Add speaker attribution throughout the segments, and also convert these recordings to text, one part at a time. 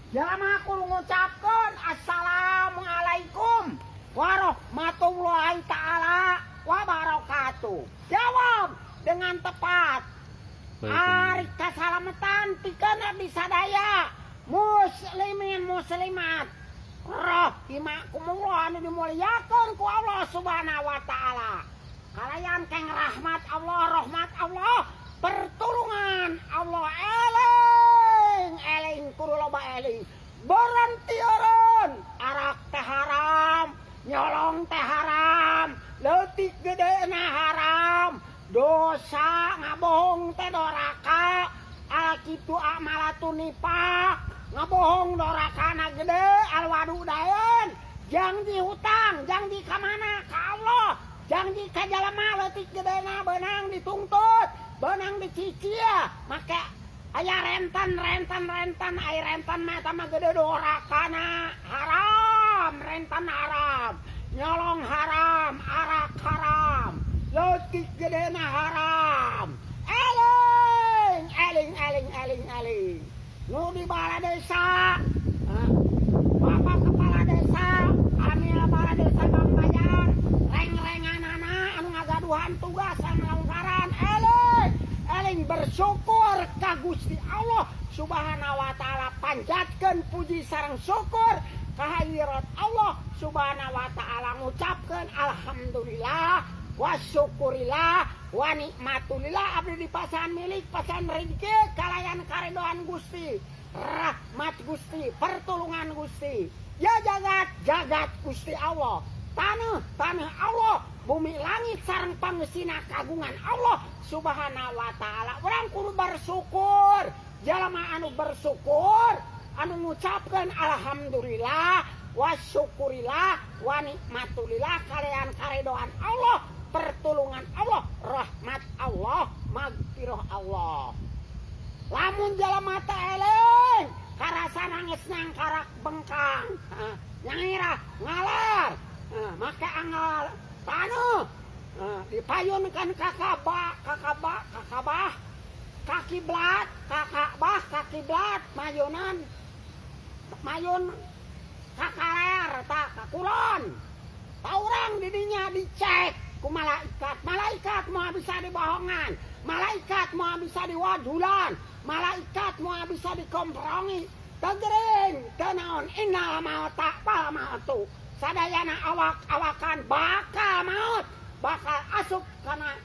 Speaker 1: Jalma kudu ngucapkeun assalamualaikum warahmatullahi taala wabarakatuh. Jawab dengan tepat. Ari kasalamatan pikeun abdi sadaya muslimin muslimat rahimakumullah anu dimuliakeun ku Allah Subhanahu wa taala. Kalayan keng rahmat Allah, rahmat Allah, pertulungan Allah, eling eling, kudu loba eling. Berhenti eureun, arak teh haram, nyolong teh haram, leutik gedena haram, dosa ngabohong teh doraka, ala kitu amalatun nifaq, ngabohong dorakana gede, alwadu daeun, janji hutang, janji ka mana? Ka Allah, janji ka jalma leutik gedena beunang dituntut, beunang dicicil, make aya rentan rentan rentan, ai rentan mah eta mah gede dorakana, haram, rentan haram, nyolong haram, arak haram, leutik gedena haram. Eling eling eling eling eling. Nu di bala desa, bapak kepala desa, amil bala desa Bangbayang, reng-renganana anu ngagaduhan tugas ngalonggaran, eling eling, bersyukur ka Gusti Allah Subhanahu wa taala, panjatkeun puji sareng syukur ka hadirat Allah Subhanahu wa taala, ngucapkeun alhamdulillah wa syukurillah wa nikmatulillah, abdi dipasihan milik, pasihan rezeki kalayan karedoan Gusti, rahmat Gusti, pertolongan Gusti. Ya jagat jagat Gusti Allah, tanah tanah Allah, bumi langit sareng pangeusina kagungan Allah Subhanahu wa taala. Urang kudu bersyukur. Jalma anu bersyukur, anu ngucapkeun alhamdulillah wa syukurillah wa nikmatulillah kalian karedoan Allah, pertolongan Allah, rahmat Allah, magfirah Allah. Lamun jalma teh eling karasana geus nyangkarak bengkang, nyangirah ngalar, make anggal taneuh, dipayunkeun ka Kabah, ka Kabah, ka Kabah, ka kiblat, ka Ka'bah, ka kiblat, mayunan mayun ka kaler tah, ka kulon. Ta urang di dinya dicek ku malaikat. Malaikat moal bisa dibohongan, malaikat moal bisa diwadulan, malaikat moal bisa dikompromi. Teu gering, teu naon, innal mauta wal mautu. Sadayana awak-awakan bakal maut, bakal asup kana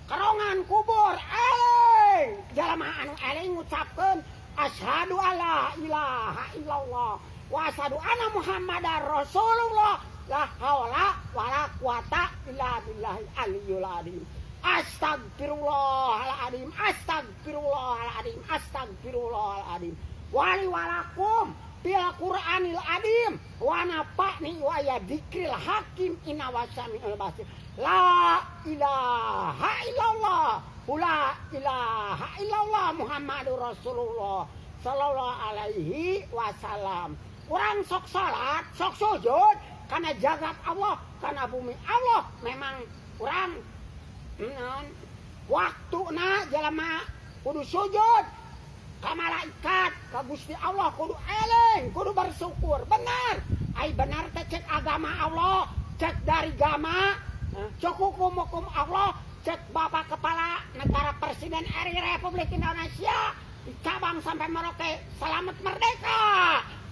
Speaker 1: kerongan kubur. Eling, jalma anu eling ngucapkeun asyhadu alla ilaha illallah wa asyhadu anna muhammadar rasulullah, la haula wala quwata illa billahi aliyul azim. Astagfirullahaladzim, astagfirullahaladzim, astagfirullahaladzim. Wali walakum bil Qur'anil azim wa nafa'ni wa ya dzikril hakim inna wasami'ul basir. La ilaha illallah, la ilaha illallah Muhammadur Rasulullah sallallahu alaihi wasallam. Urang sok salat, sok sujud karena jagat Allah, karena bumi Allah. Memang urang naon waktuna jalma kudu sujud ka malaikat, ka Gusti Allah, kudu eling, kudu bersyukur. Benar. Ai benar teh cek agama Allah, cek dari agama, cek hukum-hukum Allah, cek Bapak Kepala Negara Presiden RI Republik Indonesia di Cabang sampai Merauke, selamat merdeka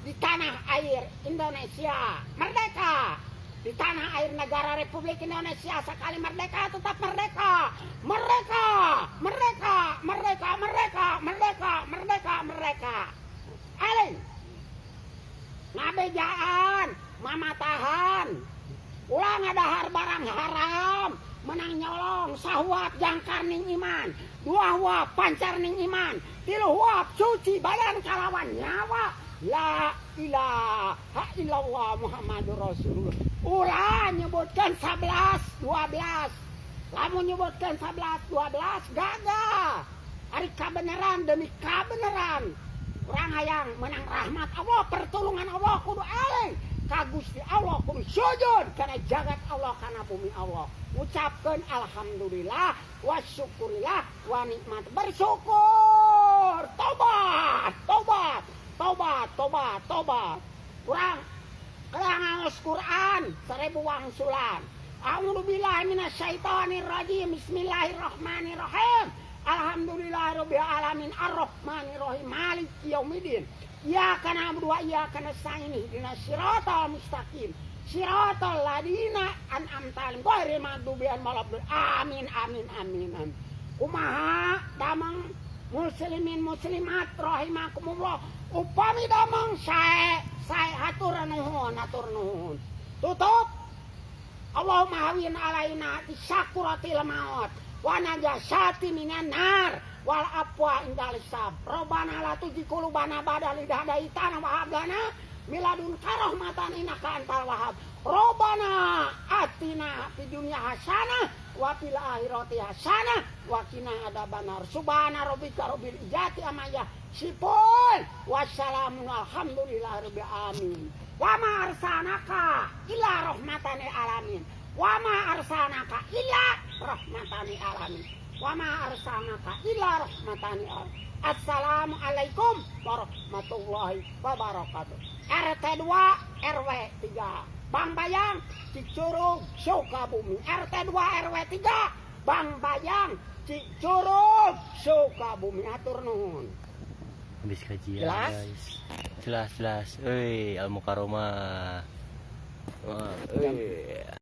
Speaker 1: di tanah air Indonesia. Merdeka di tanah air negara Republik Indonesia, sekali merdeka tetap merdeka. Merdeka, merdeka, merdeka, merdeka, merdeka, merdeka, merdeka. Eling. Ngabejaan, mamatahan. Ulah ngadahar barang haram, menang nyolong, sahuap jangkar ning iman, dua huap pancar ning iman, tilu huap suci badan kalawan nyawa. La ilaha illallah Muhammadur Rasulullah. Ulah nyebutkan 11 12. Lamun nyebutkan 11 12 gagal. Ari kabeneran demi kabeneran. Urang hayang menang rahmat Allah, pertolongan Allah, kudu eling ka Gusti Allah, kudu sujud karena jagat Allah, karena bumi Allah. Ucapkan alhamdulillah wa syukurillah wa nikmat, bersyukur, tobat, tobat, tobat, tobat. Quran 1000 wangsulan. A'udzubillahi minasyaitonirrajim. Bismillahirrahmanirrahim. Alhamdulillahirabbil alamin arrahmanirrahim maliki yaumiddin. Iyyaka na'budu wa iyyaka nasta'in ihdinas siratal mustaqim. Siratal ladzina an'amta 'alaihim ghairil maghdubi 'alaihim waladdallin. Amin amin amin amin. Kumaha damang muslimin muslimat rahimakumullah? Upami damang sae sae, hatur nuhun, hatur nuhun. Tutup. Allahumma hawwin alaina sakaratil maut wa najasati minan nar wal afwa indal hisab. Rabbana la tuzigh qulubana ba'da idh hadaitana wa hab lana min ladunka rahmatan innaka antal wahhab. Rabbana atina fid dunya hasanah wa fil akhirati hasanah wa qina adzabannar. Subhana rabbika rabbil izzati amma yasifun wassalamun alhamdulillahi rabbil alamin. Wa ma arsalnaka illa rahmatan lil alamin. Wa ma arsalnaka illa rahmatan lil alamin. Wa ma arsalnaka illa rahmatan lil alamin. Assalamualaikum warahmatullahi wabarakatuh. RT 2 RW 3 Bang Bayang, Cicurug, Sukabumi. RT 2 RW 3 Bang Bayang, Cicurug, Sukabumi. Atur nuhun.
Speaker 2: Habis kajian.
Speaker 1: Jelas?
Speaker 2: Guys. Jelas, jelas. Euy, Al Mukaromah. Wah, euy.